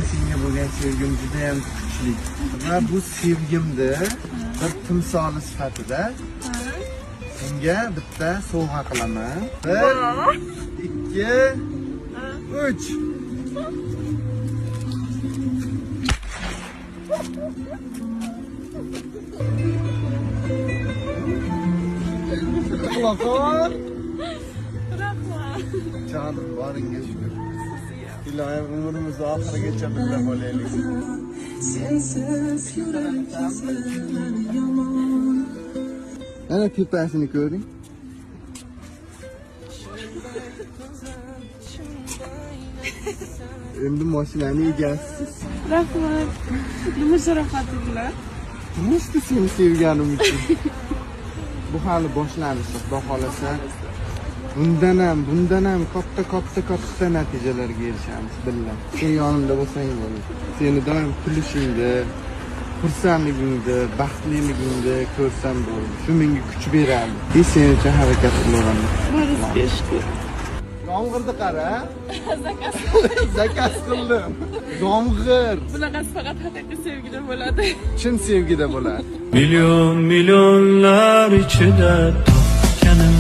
Senga bo'lgan sevgim juda ham kuchli. Va bu sevgimni bir timsoli sifatida senga bitta sovg'a qilaman. 1 2 3. Qilaqon. Rahmat. Jonim boringga shukur. Iloyim umrimiz oxirigacha birga bo'laylik. Sensiz yurak kezilar yomon. Ana tepasini ko'ring. Endi mashinani egasisiz. Rahmat. Nima sharofati bilan? Просто seni sevganim uchun. Bu hali boshlanishi, Xudo xolasa. Bundan ham katta natijalarga erishamiz birga. Sen yonimda bo'lsang bo'ladi. Seni doim kulishingni, xursandligingni, baxtliligingni ko'rsam bo'ladi. Shu menga kuch beradi. И sen uchun harakat qilaman. Boringizga shukur. Yomg'irni qara. Zakaz qildim. Yomg'ir. Bunaqasi faqat haqiqiy sevgida bo'ladi. Chin sevgida bo'ladi. Milyon milyonlar ichida topganim,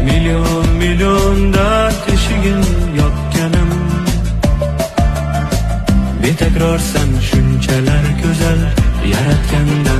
milyon milyon dard eshigin yopganim. Betakrorsan shunchalar go'zal yaratganda.